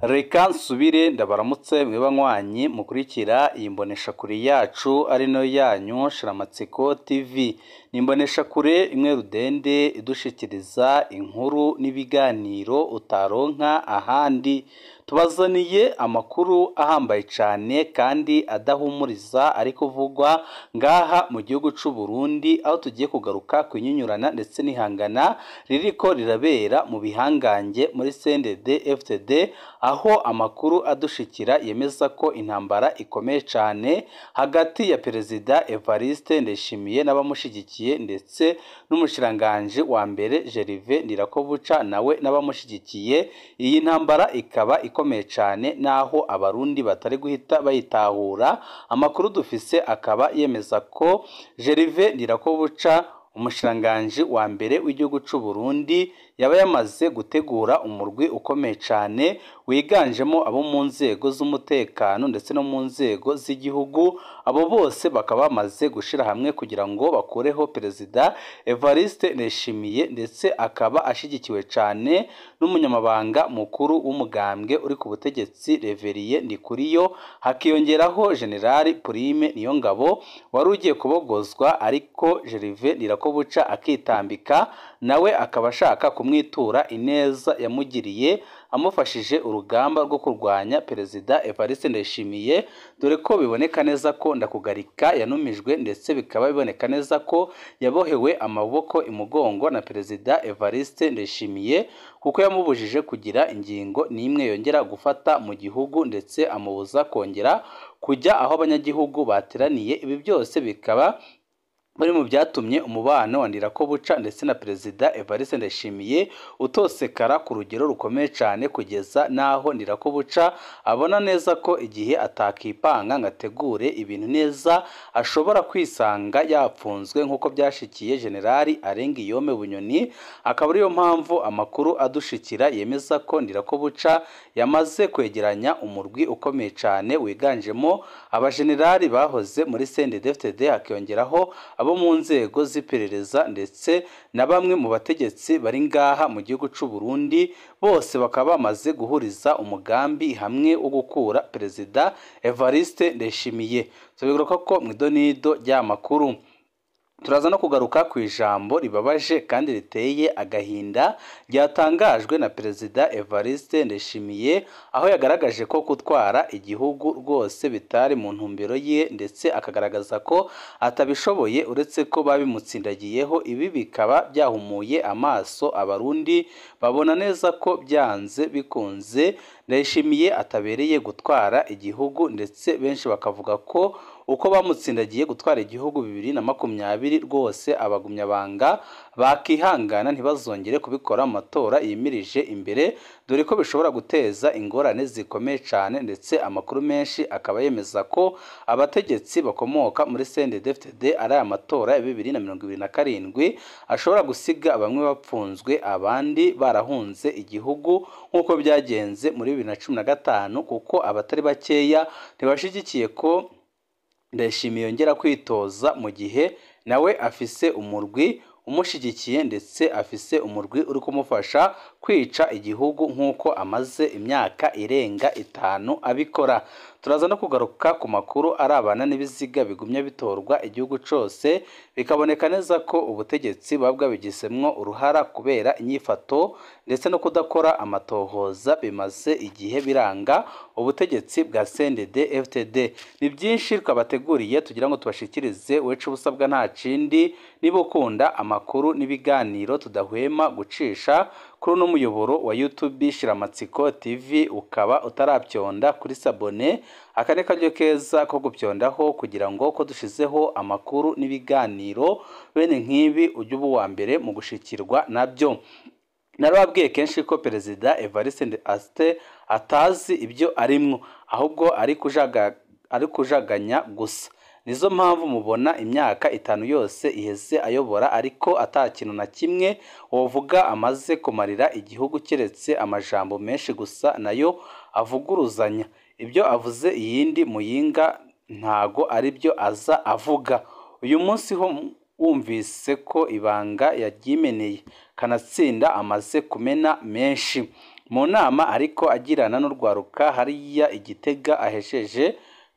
Reka nsubire ndabaramutse mwe banywanyi mukurikira iyi mboneshakure yacu ari nayo yanyu Shiramatsiko TV. Ni imboneshakure imwe rudende idushikiriza inkuru n'ibiganiro utaronka ahandi. Tubazaniye amakuru ahambaye cyane kandi adahumuriza ari kuvugwa ngaha mu gihugu c'u Burundi, aho tugiye kugaruka ku inyinyurana ndetse n'ihangana ririko rirabera mu bihangange muri CNDD FDD, aho amakuru adushikira yemeza ko intambara ikomeye cyane hagati ya Perezida Evariste Ndayishimiye n'abamushigikiye ndetse n'umushiranganje wa mbere Gervais Ndirakobuca nawe n'abamushigikiye. Iyi ntambara ikaba ikomeye cyane naho abarundi batari guhita bayitahura. Amakuru dufise akaba yemeza ko Gervais Ndirakobuca umushiranganje wa mbere w'igihugu c'u Burundi yaba yamaze gutegura umurwi ukomeye cyane wiganjemo abo mu nzego z'umutekano ndetse no mu nzego z'igihugu. Abo bose bakaba bamaze gushira hamwe kugira ngo bakureho Perezida Evariste Ndayishimiye, ndetse akaba ashigikiwe cyane n'umunyamabanga mukuru w'umugambwe uri ku butegetsi Reverien Ndikuriyo, hakiyongeraho General Prime Niyongabo wari ugiye kubogozwa ariko Gervais Ndirakobuca akitambika, nawe akaba ashaka kumwitura ineza yamugiriye amufashije urugamba rwo kurwanya Perezida Evariste Ndayishimiye, dore ko biboneka neza ko Ndakugarika yanumijwe ndetse bikaba biboneka neza ko yabohewe amaboko imugongo na Perezida Evariste Ndayishimiye, kuko yamubujije kugira ingingo n'imwe yongera gufata mu gihugu ndetse amubuza kongera kujya aho abanyagihugu bateraniye. Ibi byose bikaba bari mu byatumye umubano wa Ndirakobuca ndetse na Perezida Evariste Ndayishimiye utosekara ku rugero rukomeye cyane, kugeza naho Ndirakobuca abona neza ko igihe atakipanga ngo ategure ibintu neza ashobora kwisanga yapfunzwe nk'uko byashikiye General Arengiyome Bunyoni. Akaba ariyo mpamvu amakuru adushikira yemeza ko Ndirakobuca yamaze kwegeranya umurwi ukomeye cyane wiganjemo abajenerali bahoze muri CNDD-FDD, hakiyongeraho abo mu nzego z'iperereza ndetse na bamwe mu bategetsi bari ngaha mu gihugu c'u Burundi, bose bakaba bamaze guhuriza umugambi hamwe wo gukura Perezida Evariste Ndayishimiye. Tubigaruka ko mu idonido ry'amakuru. Turaza no kugaruka ku ijambo ribabaje kandi riteye agahinda ryatangajwe na Perezida Evariste Ndayishimiye, aho yagaragaje ko gutwara igihugu rwose bitari mu ntumbero ye, ndetse akagaragaza ko atabishoboye uretse ko babimutsindagiyeho. Ibi bikaba byahumuye amaso abarundi babona neza ko byanze bikunze Ndayishimiye atabereye gutwara igihugu, ndetse benshi bakavuga ko uko bamutsindagiye gutwara igihugu 2020 rwose abagumyabanga bakihangana ntibazongere kubikora mu matora yimirije imbere, dore ko bishobora guteza ingorane zikomeye cyane. Ndetse amakuru menshi akaba yemeza ko abategetsi bakomoka muri CNDD-FDD ari aya matora ya 2027 ashobora gusiga bamwe bapfunzwe abandi barahunze igihugu nk'uko byagenze muri 2015, kuko abatari bakeya ntibashigikiye ko Ndayishimiye yongera kwitoza mu gihe nawe afise umurwi umushigikiye ndetse afise umurwi uri kumufasha kwica igihugu nk'uko amaze imyaka irenga 5 abikora. Turaza no kugaruka ku makuru arabana n'ibiziga bigumya bitorwa igihugu cose, bikaboneka neza ko ubutegetsi buba bwabigisemwo uruhara kubera inyifato ndetse no kudakora amatohoza bimaze igihe biranga ubutegetsi bwa CNDD FDD. Ni byinshi twabateguriye tugira ngo tubashikirize, wecu ubusabwa nta kindi niba ukunda amakuru n'ibiganiro tudahwema gucisha kuri uno muyoboro wa YouTube Shiramatsiko TV, ukaba utarabyonda kuri sabone, aka ni karyo keza ko gupyondaho kugira ngo ko dushizeho amakuru n'ibiganiro bene nk'ibi ujye uba uwa mbere mu gushikirwa nabyo. Narababwiye kenshi ko Perezida Evariste Ndayishimiye atazi ibyo arimwo, ahubwo ari kujaganya gusa. Nizo mpamvu mubona imyaka 5 yose iheze ayobora ariko atakintu na kimwe wovuga amaze kumarira igihugu keretse amajambo menshi gusa nayo avuguruzanya. Ibyo avuze iyindi muyinga ntago aribyo aza avuga. Uyu munsi ho wumvise ko ibanga yaryimeneye, kanatsinda amaze kumena menshi. Mu nama ariko agirana n'urwaruka hariya Igitega ahejeje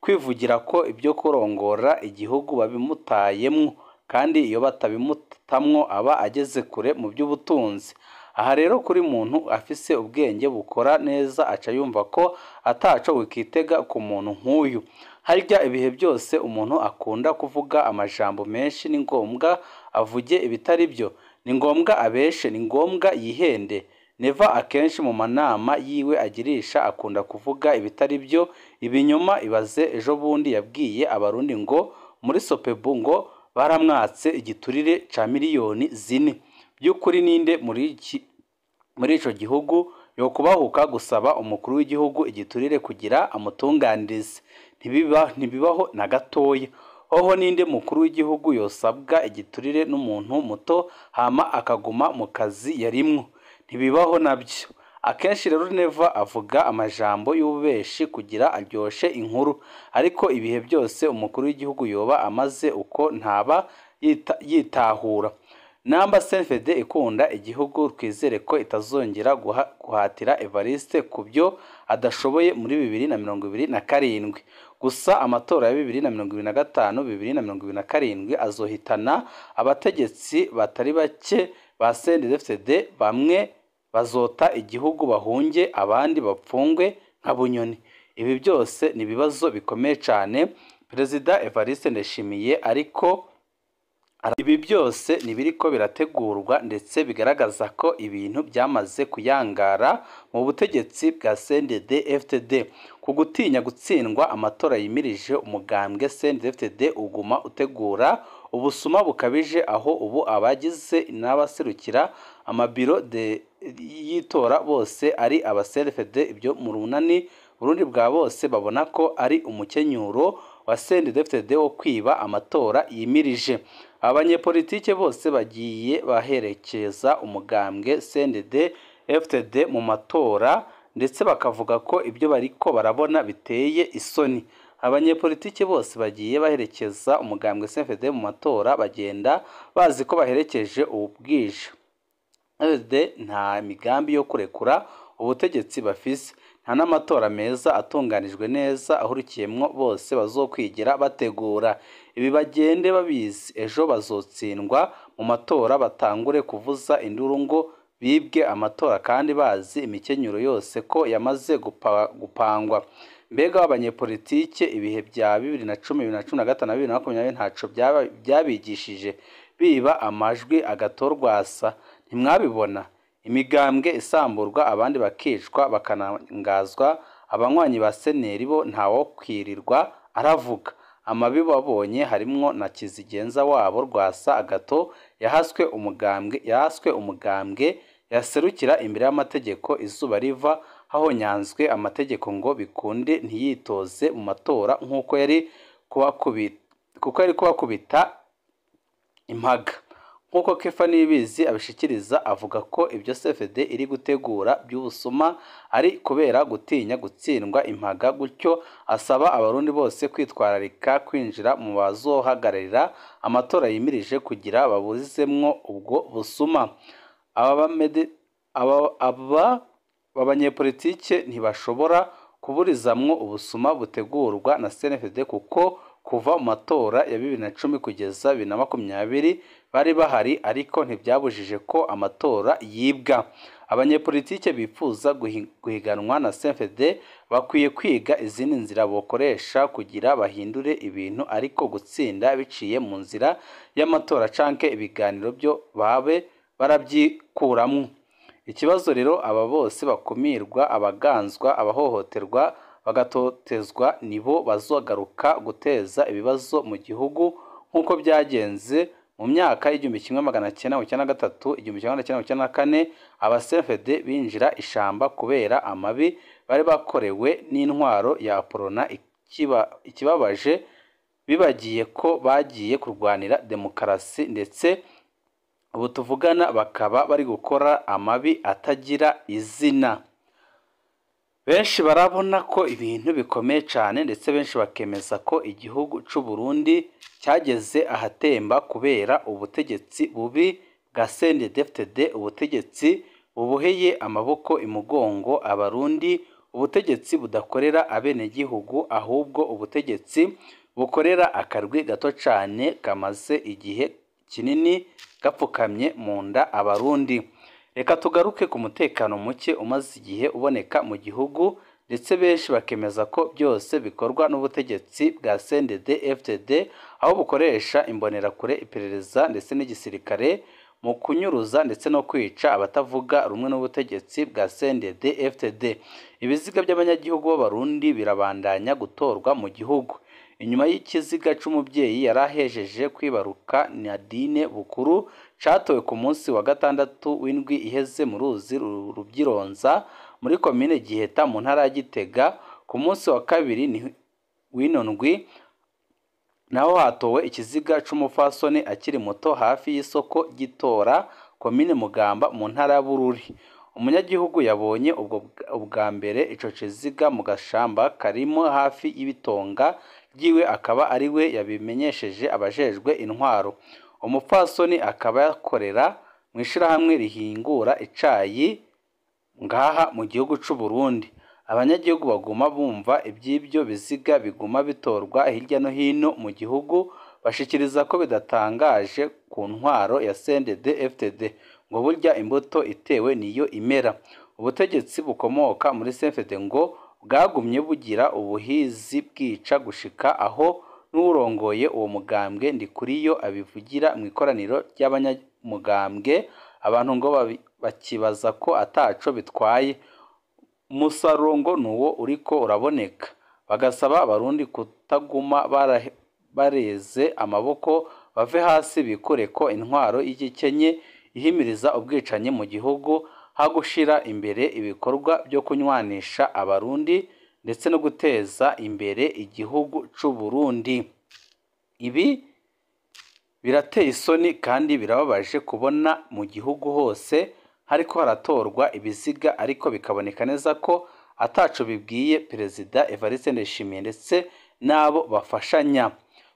kwivugira ko ibyo kurongora igihugu babimutayemwo, kandi iyo batabimutamwo aba ageze kure mu by'ubutunzi. Aha rero kuri muntu afise ubwenge bukora neza aca yumva ko ataco wikitega ku muntu nk'uyu. Harya ibihe byose umuntu akunda kuvuga amajambo menshi, ni ngombwa avuge ibitari byo, ni ngombwa abeshe, ni ngombwa yihende. Neva akenshi mu manama yiwe agirisha akunda kuvuga ibitari byo, ibinyoma. Ibaze ejo bundi yabwiye Abarundi ngo muri Sopebu ngo baramwatse igiturire ca miliyoni 4. By'ukuri ninde muri ico gihugu yokubahuka gusaba umukuru w'igihugu igiturire kugira amutunganirize? Ntibibaho na gatoya. Hoho ninde mukuru w'igihugu yosabwa igiturire n'umuntu muto hama akaguma mu kazi yarimwo? Ntibibaho nabyo. Akenshi rero Neva avuga amajambo y'ububeshi kugira aryoshe inkuru, ariko ibihe byose umukuru w'igihugu yoba amaze uko ntaba yitahura. Namba CNDD ikunda igihugu, twizere ko itazongera guhatira Evariste ku byo adashoboye muri 2027. Gusa amatora ya 2025, 2027 azohitana abategetsi batari bake ba CNDD-FDD. Bamwe bazota igihugu bahunge, abandi bapfungwe nka Bunyoni. Ibi byose ni ibibazo bikomeye cyane Perezida Evariste Ndayishimiye, ariko ibi byose ntibiriko birategurwa, ndetse bigaragaza ko ibintu byamaze kuyangara mu butegetsi bwa CNDD FDD. Ku gutinya gutsindwa amatora yimirije, umugambwe CNDD FDD uguma utegura ubusuma bukabije, aho ubu abagize n'abaserukira amabiro de y'itora bose ari aba CNDD. Ibyo mu runani Burundi bwa bose babona ko ari umukenyuro wa CNDD FDD wo kwiba amatora yimirije. Abanyepolitike bose bagiye baherekeza umugambwe CNDD FDD mu matora, ndetse bakavuga ko ibyo bariko barabona biteye isoni. Abanyepolitike bose bagiye baherekeza umugambwe CNDD mu matora bagenda bazi ko baherekeje ubwije. FDD nta migambi yo kurekura ubutegetsi bafise, nta n'amatora meza atunganijwe neza ahurikiyemwo bose bazokwigira bategura. Ibi bagende babizi, ejo bazotsindwa mu matora batangure kuvuza induru ngo bibwe amatora, kandi bazi imikenyero yose ko yamaze gupangwa. Mbega abanyepolitike ibihe bya 2010, 2015 na 2020 ntaco byabigishije? Biba amajwi agatorwasa, ntimwabibona? Imigambwe isamburwa, abandi bakicwa bakanangazwa. Abanywanyi ba seneri bo ntawokwirirwa aravuga amabi babonye, harimwo na kizigenza wabo Rwasa Agato yahaswe umugambwe yaserukira imbere y'amategeko izuba riva, hahonyanzwe amategeko ngo bikunde ntiyitoze mu matora nk'uko yari kubakubita, kuko yari kubakubita impaga. Nk'uko Kefa Nibizi abishikiriza, avuga ko ibyo CFD iri gutegura by'ubusuma ari kubera gutinya gutsindwa impaga, gutyo asaba Abarundi bose kwitwararika kwinjira mu bazohagararira amatora yimirije kugira baburizemwo ubwo busuma. Aba banyepolitike ntibashobora kuburizamwo ubusuma butegurwa na CNFD, kuko kuva mu matora ya 2010 kugeza 2020 bari bahari, ariko ntibyabujije ko amatora yibwa. Abanyepolitike bifuza guhiganwa na CNFD bakwiye kwiga izindi nzira bokoresha kugira bahindure ibintu, ariko gutsinda biciye mu nzira y'amatora canke ibiganiro byo babe barabyikuramwo. Ikibazo rero, aba bose bakumirwa, abaganzwa, abahohoterwa bagatotezwa, nibo bazogaruka guteza ibibazo mu gihugu nk'uko byagenze mu myaka y'1993, 1994, aba CNFD binjira ishamba kubera amabi bari bakorewe n'intwaro ya Uprona. Ikibabaje, bibagiye ko bagiye kurwanira demokarasi, ndetse ubu tuvugana bakaba bari gukora amabi atagira izina. Benshi barabona ko ibintu bikomeye cyane, ndetse benshi bakemeza ko igihugu cy'u Burundi cyageze ahatemba kubera ubutegetsi bubi bwa CNDD-FDD, ubutegetsi buboheye amaboko imugongo abarundi, ubutegetsi budakorera abenegihugu ahubwo ubutegetsi bukorera akarwi gato cane kamaze igihe kinini gapfukamye mu nda abarundi. Reka tugaruke ku mutekano muke umaze igihe uboneka mu gihugu, ndetse benshi bakemeza ko byose bikorwa n'ubutegetsi bwa CNDD-FDD, aho bukoresha imbonerakure, iperereza ndetse n'igisirikare mu kunyuruza ndetse no kwica abatavuga rumwe n'ubutegetsi bwa CNDD-FDD. Ibiziga by'abanyagihugu b'abarundi birabandanya gutorwa mu gihugu. Inyuma y'ikiziga c'umubyeyi yari ahejeje kwibaruka Nadine Bukuru catowe ku munsi wa gatandatu w'indwi iheze mu ruzi Ruvyironza muri komine Giheta mu ntara ya Gitega, ku munsi wa kabiri w'ino ndwi naho hatowe ikiziga c'umupfasoni akiri muto hafi y'isoko ry'Itora, komine Mugamba mu ntara ya Bururi. Umunyagihugu yabonye ubwo ubwa mbere ico kiziga mu gashamba karimo hafi y'ibitonga ryiwe, akaba ari we yabimenyesheje abajejwe intwaro. Umupfasoni akaba yakorera mu ishirahamwe rihingura icayi ngaha mu gihugu c'u Burundi. Abanyagihugu baguma bumva iby'ibyo biziga biguma bitorwa hirya no hino mu gihugu, bashikiriza ko bidatangaje ku ntwaro ya CNDD-FDD, ngo burya imbuto itewe niyo imera. Ubutegetsi bukomoka muri CNDD ngo bwagumye bugira ubuhizi bwica gushika aho n'urongoye uwo mugambwe Ndikuriyo abivugira mu ikoraniro ry'abanyamugambwe, abantu ngo bakibaza ko ataco bitwaye. Umusaruro ngo nuwo uriko uraboneka, bagasaba abarundi kutaguma bareze amaboko, bave hasi bikure ko intwaro y'igikenye ihimiriza ubwicanyi mu gihugu, ha gushira imbere ibikorwa byo kunywanisha abarundi ndetse no guteza imbere igihugu c'u Burundi. Ibi birateye isoni kandi birababaje kubona mu gihugu hose hariko haratorwa ibiziga, ariko bikaboneka neza ko ataco bibwiye Perezida Evariste Ndayishimiye ndetse n'abo bafashanya.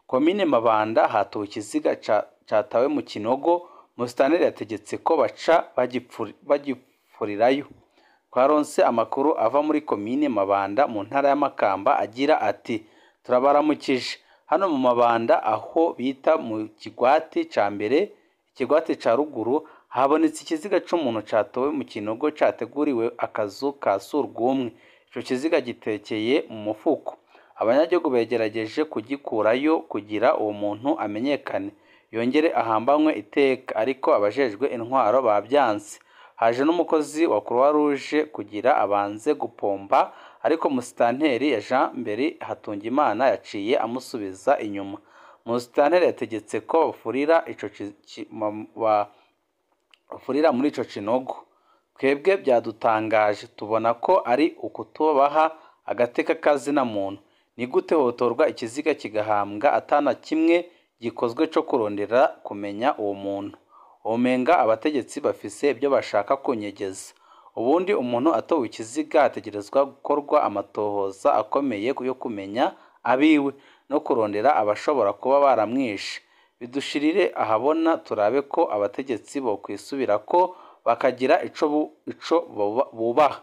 Komine Mabanda hatowe ikiziga catawe mu kinogo, Musitanteri yategetse ko baca bagipfurirayo. Twaronse amakuru ava muri komine Mabanda mu ntara ya Makamba agira ati: turabaramukije hano mu Mabanda aho bita mu kigwati ca mbere, ikigwati ca ruguru, habonetse ikiziga c'umuntu catowe mu kinogo categuriwe akazu ka surwumwe. Ico kiziga gitekeye mu mufuko. Abanyagihugu begerageje kugikurayo kugira uwo muntu amenyekane, yongere ahambanywe iteka, ariko abajejwe intwaro babyanse. Haje n'umukozi wa Croix Rouge kugira abanze gupomba, ariko musitanteri ya Jean Mberi Hatungimana yaciye amusubiza inyuma. Musitanteri yategetse ko bafurira muri ico kinogo. Twebwe byadutangaje, tubona ko ari ukutubaha agateka kazina muntu. Ni gute hotorwa ikiziga kigahambwa atana kimwe gikozwe co kurondera kumenya uwo muntu? Omenga abategetsi bafise ibyo bashaka kunyegeza. Ubundi umuntu atowe ikiziga ategerezwa gukorwa amatohoza akomeye yo kumenya abiwe no kurondera abashobora kuba baramwishe. Bidushirire ahabona turabe ko abategetsi bo kwisubira ko bakagira ico bubaha.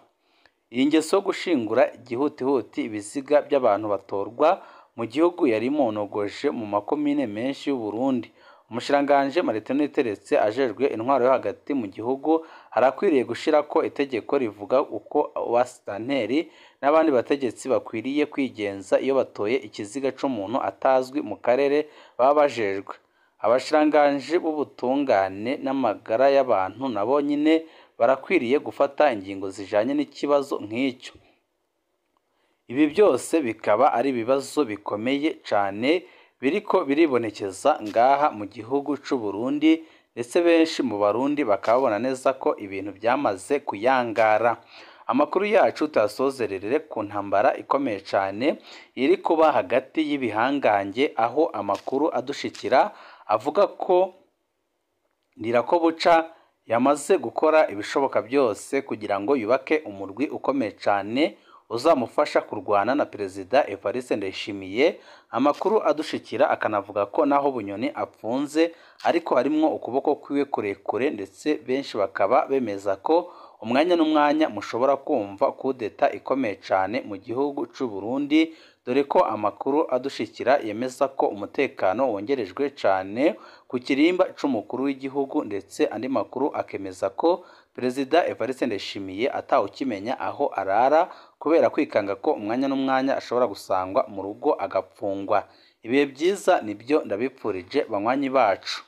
Iyi ngeso yo gushingura igihutihuti ibiziga by'abantu batorwa mu gihugu yari monogoje mu makomine menshi y'u Burundi. Umushiranganje Martin Niteretse ajejwe intwaro yo hagati mu gihugu arakwiriye gushirako itegeko rivuga uko abasitanteri n'abandi bategetsi bakwiriye kwigenza iyo batoye ikiziga c'umuntu atazwi mu karere baba bajejwe. Abashiranganje b'ubutungane n'amagara y'abantu nabo nyine barakwiriye gufata ingingo zijanye n'ikibazo nk'icyo. Ibi byose bikaba ari ibibazo bikomeye cane biriko biribonekeza ngaha mu gihugu c'u Burundi, ndetse benshi mu Barundi bakabona neza ko ibintu byamaze kuyangara. Amakuru yacu tuyasozerere ku ntambara ikomeye cane iri kuba hagati y'ibihangange, aho amakuru adushikira avuga ko Ndirakobuca yamaze gukora ibishoboka byose kugira ngo yubake umurwi ukomeye cane uzamufasha kurwana na Perezida Evariste Ndayishimiye. Amakuru adushikira akanavuga ko naho Bunyoni apfunze ariko harimwo ukuboko kwiwe kurekure, ndetse benshi bakaba bemeza ko umwanya n'umwanya mushobora kumva kudeta ikomeye cane mu gihugu c'u Burundi, dore ko amakuru adushikira yemeza ko umutekano wongerejwe cane ku kirimba c'umukuru w'igihugu, ndetse andi makuru akemeza ko Perezida Evariste Ndayishimiye atawukimenya aho arara kubera kwikanga ko umwanya n'umwanya ashobora gusangwa mu rugo agapfungwa. Ibihe byiza nibyo ndabipfurije banywanyi bacu.